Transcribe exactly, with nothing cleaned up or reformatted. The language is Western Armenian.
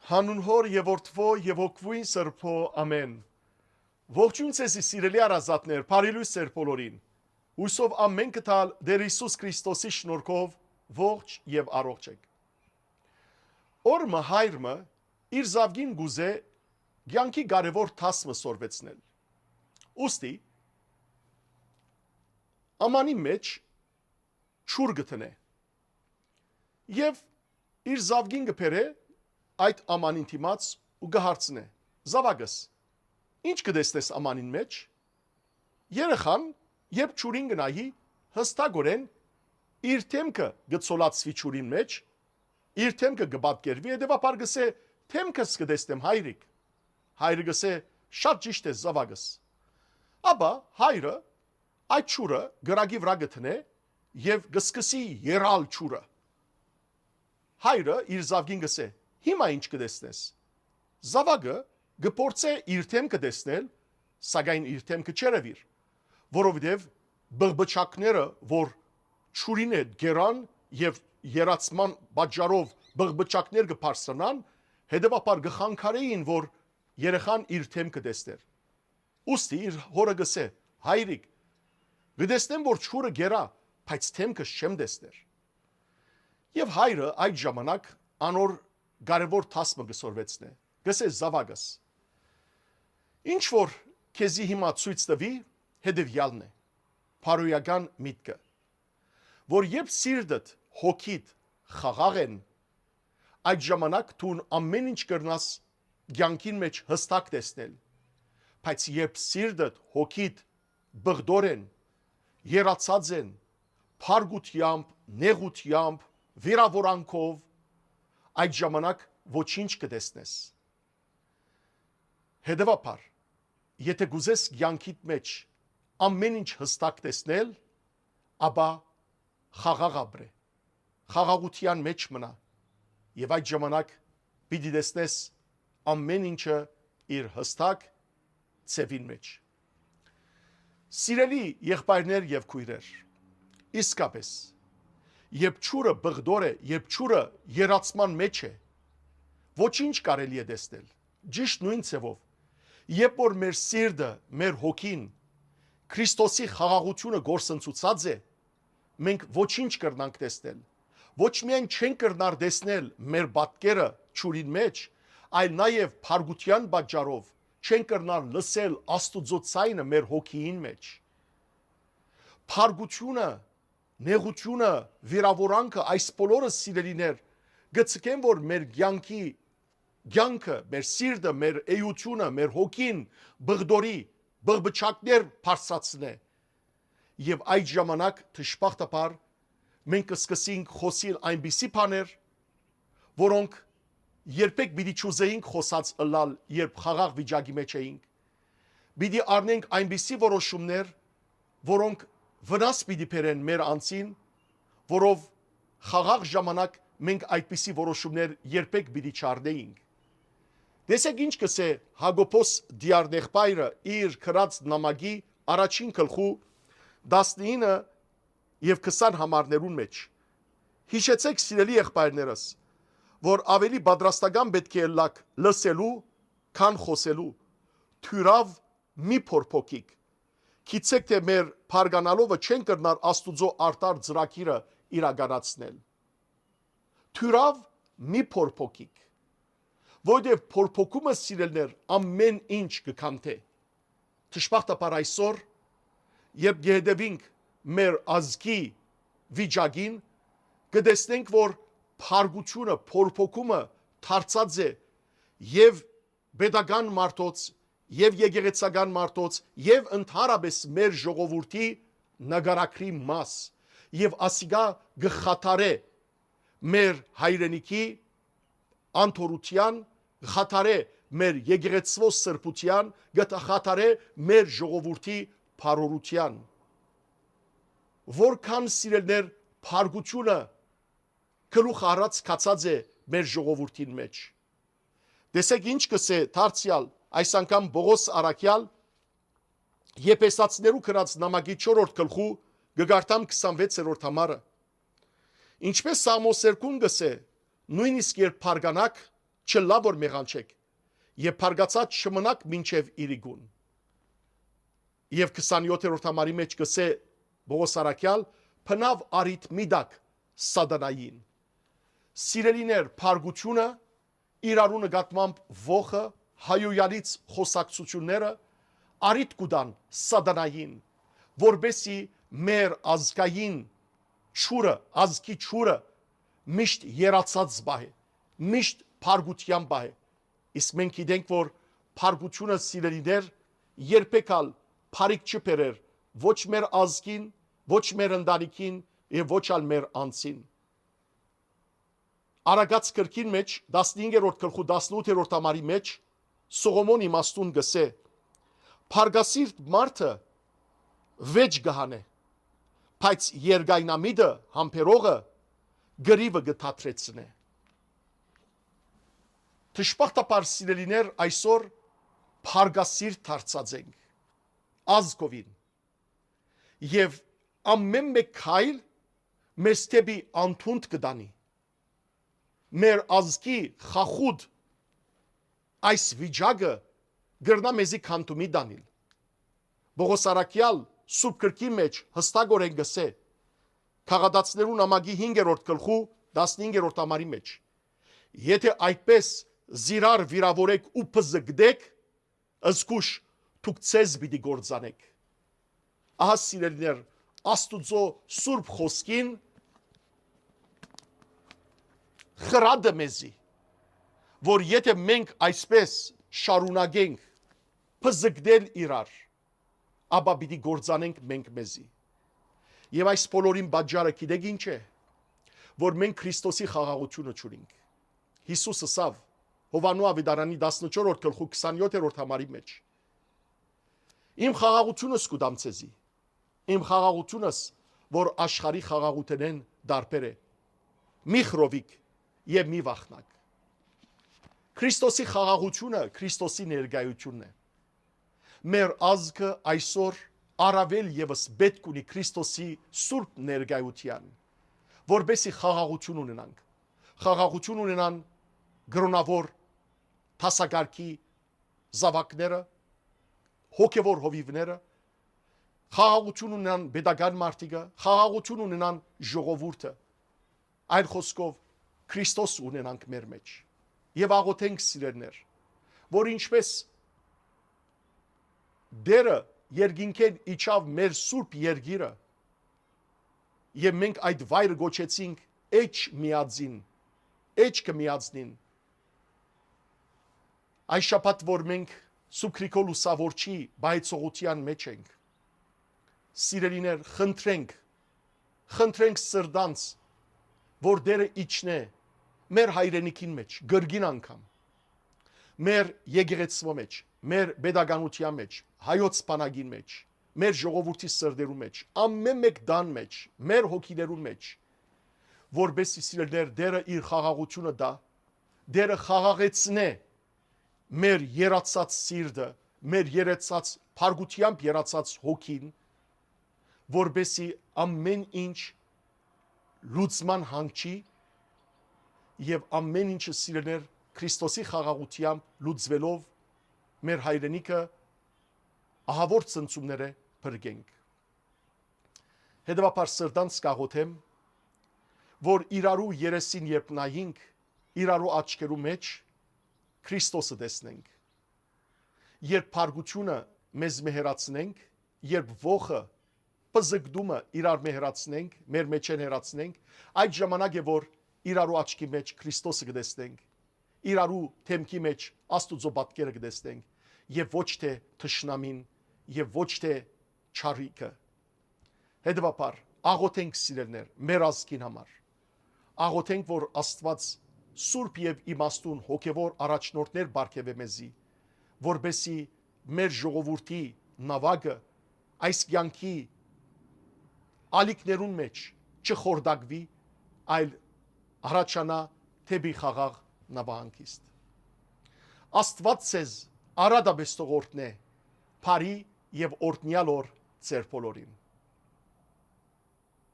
Հանուն Հօր եւ Որդւոյ եւ Հոգւոյն Սրբոյ, ամէն։ Ողջոյն ձեզի, սիրելի հարազատներ, բարի լոյս ձեր բոլորին։ Յուսով ամէն կը տալ Տէր Յիսուս Քրիստոսի շնորհքով ողջ եւ առողջ եք։ Օր մը հայր մը իր զաւկին կ'ուզէ կեանքի կարեւոր դաս մը սորվեցնել։ Ուստի, ամանին մէջ ջուր կը դնէ եւ իր զաւկին կը բերէ այդ ամանին դիմաց ու կը հարցնէ. «Զաւակս, ի՞նչ կը տեսնես ամանին մէջ»։ Երեխան, երբ ջուրին կը նայի, յստակօրէն իր դէմքը կը ցոլացուի ջուրին մէջ, իր դէմքը կը պատկերուի, հետեւաբար կ'ըսէ. «Դէմքս կը տեսնեմ, հայրիկ»։ Հայրը կ'ըսէ. «Շատ ճիշդ է, զաւակս»։ Ապա հայրը այդ ջուրը կրակի վրայ կը դնէ եւ կը սկսի երալ ջուրը։ Հայրը իր զաւկին կ'ըսէ. «Հիմա ի՞նչ կը տեսնես»։ Զաւակը կը փորձէ իր դէմքը տեսնել, սակայն իր դէմքը չ'երեւիր, որովհետեւ բղբջակները, որ ջուրին հետ կերան եւ երացման պատճառով բղբջակներ կը բարձրանան, հետեւաբար կը խանգարէին, որ երեխան իր դէմքը տեսնէր։ Ուստի իր հօրը կ'ըսէ. «Հայրիկ, կը տեսնեմ, որ ջուրը կերայ, բայց դէմքս չեմ տեսներ»։ Եւ հայրը այդ ժամանակ անոր կարեւոր դաս մը կը սորվեցնէ։ Կ'ըսէ. «Զաւակս, ինչ որ քեզի հիմա ցոյց տուի, հետեւեալն է, բարոյական միտքը, որ երբ սիրտդ, հոգիդ խաղաղ են, այդ ժամանակ դուն ամէն ինչ կրնաս կեանքին մէջ յստակ տեսնել, բայց երբ սիրտդ, հոգիդ բղդոր են, երացած են, փառկութեամբ, նեղութեամբ, վիրաւորանքով, այդ ժամանակ ոչինչ կը տեսնես»։ Հետեւաբար, եթէ կ'ուզես կեանքիդ մէջ ամէն ինչ յստակ տեսնել, ապա խաղաղ ապրէ, խաղաղութեան մէջ մնայ եւ այդ ժամանակ պիտի տեսնես ամէն ինչը իր յստակ ձեւին մէջ։ Սիրելի եղբայրներ եւ քոյրեր, իսկապէս, երբ ջուրը բղդոր է, երբ ջուրը երացման մէջ է, ոչինչ կարելի է տեսնել։ Ճիշդ նոյն ձեւով, երբ որ մեր սիրտը, մեր հոգին Քրիստոսի խաղաղութիւնը կորսնցուցած է, մենք ոչինչ կրնանք տեսնել։ Ոչ միայն չենք կրնար տեսնել մեր պատկերը ջուրին մէջ, այլ նաեւ փառկութեան պատճառով չենք կրնար լսել Աստուծոյ ձայնը մեր հոգիին մէջ։ Փառկութիւնը, նեղութիւնը, վիրաւորանքը, այս բոլորը, սիրելիներ, կը ձգեն, որ մեր կեանքի, կեանքը, մեր սիրտը, մեր էությունը, մեր հոգին բղդորի, բղբջակներ բարձրացնէ։ Եւ այդ ժամանակ, դժբախտաբար, մենք կը սկսենք խօսիլ այնպիսի բաներ, որոնք երբեք պիտի չուզէինք խօսած ըլլալ, երբ խաղաղ վիճակի մէջ էինք։ Պիտի առնենք այնպիսի որոշումներ, որոնք վնաս պիտի բերեն մեր անձին, որով խաղաղ ժամանակ մենք այդպիսի որոշումներ երբեք պիտի չառնեինք։ Տեսեք ինչ կ'ըսէ Յակոբոս դիարնեղբայրը իր գրած նամակի առաջին գլխու տասնինը եւ քսան համարներուն մէջ։ Յիշեցէք, սիրելի եղբայրներս, որ աւելի պատրաստական պէտք է ըլլաք լսելու, քան խօսելու։ Թիւրաւ մի փորփոքիք։ Գիտցէք թէ մեր բարգանալովը չեն կրնար Աստուծոյ արդար ծրագիրը իրականացնել։ Թիւրաւ մի փորփոքիք, որովհետեւ փորփոքումը, սիրելիներ, ամէն ինչ կը քանթէ։ Դժբախտաբար այսօր, երբ կը հետեւինք մեր ազգի վիճակին, կը տեսնենք, որ փառկութիւնը, փորփոքումը դարձած է եւ պետական մարդոց, եւ եկեղեցական մարդոց, եւ ընդհանրապէս մեր ժողովուրդի նկարագրի մաս, եւ ասիկա կը խաթարէ մեր հայրենիքի անդորրութեան, կը խաթարէ մեր եկեղեցւոյ սրբութեան, կը խաթարէ մեր ժողովուրդի բարօրութեան։ Որքան, սիրելիներ, փառկութիւնը գլուխ առած գացած է մեր ժողովուրդին մէջ։ Տեսեք ինչ կ'ըսէ դարձեալ այս անգամ Պողոս առաքեալ Եփեսացիներու գրած նամակի չորրորդ գլխու, կը կարդամ քսանվեցերորդ համարը։ Ինչպէս Սաղմոսերկուն կ'ըսէ, նոյնիսկ երբ բարգանաք, չըլլայ որ մեղանչէք, եւ փառգացած չմնաք մինչեւ իրիկուն։ Եւ քսանեօթերորդ համարի մէջ կ'ըսէ Պողոս առաքեալ. «Բնաւ առիթ մի տաք սատանային»։ Սիրելիներ, փառկութիւնը, իրարու նկատմամբ ոխը, հայոյալից խօսակցութիւնները առիթ կու տան սատանային, որպէսզի մեր ազգային ջուրը, ազգի ջուրը միշտ երացած պահէ, միշտ փառկութեան պահէ։ Իսկ մենք գիտենք որ փառկութիւնը, սիրելիներ, երբեք ալ փառք չի բերեր ոչ մեր ազգին, ոչ մեր ընտանիքին եւ ոչ ալ մեր անձին։ Առակաց գրքին մէջ, տասնհինգերորդ գլխու տասնութերորդ համարի մէջ, Սողոմոն իմաստուն կ'ըսէ. «Փարգասիրտ մարդը վէճ կը հանէ, բայց երկայնամիտը, համբերողը, կռիւը կը դադրեցնէ»։ Դժբախտաբար, սիրելիներ, այսօր փարգասիրտ դարձած ենք ազգովին, եւ ամէն մէկ քայլ մեզ դէպի անդունդ կը տանի։ Մեր ազգի խախուտ այս վիճակը կրնայ մեզի քանդումի տանիլ։ Պողոս առաքեալ Սուրբ Գրքին մէջ յստակօրէն կ'ըսէ, Գաղատացիներուն ամակի հինգերորդ գլխու տասնհինգերորդ համարի մէջ. «Եթէ այդպէս զիրար վիրաւորէք ու բզկտէք, զգուշ դուք ձեզ պիտի կործանէք»։ Ահա, սիրելիներ, Աստուծոյ սուրբ խօսքին խրատը մեզի, որ եթէ մենք այսպէս շարունակենք բզկտել իրար, ապա պիտի կործանենք մենք մեզի։ Եւ այս բոլորին պատճառը գիտեք ի՞նչ է, որ մենք Քրիստոսի խաղաղութիւնը չունինք։ Յիսուս ըսաւ Յովհաննու աւետարանի տասնչորսերորդ գլխու քսանեօթերորդ համարի մէջ. «Իմ խաղաղութիւնս կու տամ ձեզի, իմ խաղաղութիւնս, որ աշխարհի խաղաղութենէն տարբեր է։ Մի խռովիք եւ մի վախնաք»։ Քրիստոսի խաղաղութիւնը Քրիստոսի ներկայութիւնն է։ Մեր ազգը այսօր առաւել եւս պէտք ունի Քրիստոսի սուրբ ներկայութեան, որպէսզի խաղաղութիւն ունենանք։ Խաղաղութիւն ունենան կրօնաւոր դասակարգի զաւակները, հոգեւոր հովիւները, խաղաղութիւն ունենան պետական մարդիկը, խաղաղութիւն ունենան ժողովուրդը։ Այլ խօսքով, Քրիստոս ունենանք մեր մէջ։ Եւ աղօթենք, սիրելիներ, որ ինչպէս Տէրը երկինքէն իջաւ մեր սուրբ երկիրը, եւ մենք այդ վայրը կոչեցինք Էջ միածին, Էջ կը միածնին։ Այս շաբաթ, որ մենք Սուրբ Գրիգոր Լուսավորչի պահեցողութեան մէջ ենք, սիրելիներ, խնդրենք, խնդրենք սրտանց, որ Տէրը իջնէ մեր հայրենիքին մէջ, կրկին անգամ, մեր եկեղեցւոյ մէջ, մեր պետականութեան մէջ, հայոց բանակին մէջ, մեր ժողովուրդի սրտերուն մէջ, ամէն մէկ տան մէջ, մեր հոգիներուն մէջ, որպէս սիրելիներ, Տէրը իր խաղաղութիւնը տայ, Տէրը խաղաղեցնէ մեր երացած սիրտը, մեր երացած, փառքութեամբ երացած հոգին, որպէսզի ամէն ինչ լուծման հանգչի եւ ամէն ինչը, սիրելիներ, Քրիստոսի խաղաղութեամբ լուծուելով, մեր հայրենիքը ահաւոր ցնցումներէ փրկենք։ Հետեւաբար սրտանց կաղոթեմ, որ իրարու երեսին երբ նայինք, իրարու աչքերու մէջ Քրիստոսը տեսնենք։ Երբ փառքութիւնը մեզ մը հեռացնենք, երբ ոխը, պզկտումը իրար մը հեռացնենք, մեր մեջէն հեռացնենք, այդ ժամանակ է, որ իրարու աչքի մէջ Քրիստոսը կտեսնենք, իրարու դէմքի մէջ Աստուծոյ պատկերը կտեսնենք, եւ ոչ թէ թշնամին, եւ ոչ թէ չարիքը։ Հետեւաբար, աղոթենք, սիրելիներ, մեր ազգին համար։ Աղոթենք, որ Աստուած սուրբ եւ իմաստուն հոգեւոր առաջնորդներ պարգեւէ մեզի, որպէսզի մեր ժողովուրդի նաւակը այս կեանքի ալիքներուն մէջ չխորտակուի, այլ առաջանայ դէպի խաղաղ նաւահանգիստ։ Աստուած ձեզ արատապէս թող օրհնէ, բարի եւ օրհնեալ օր ձեր բոլորին։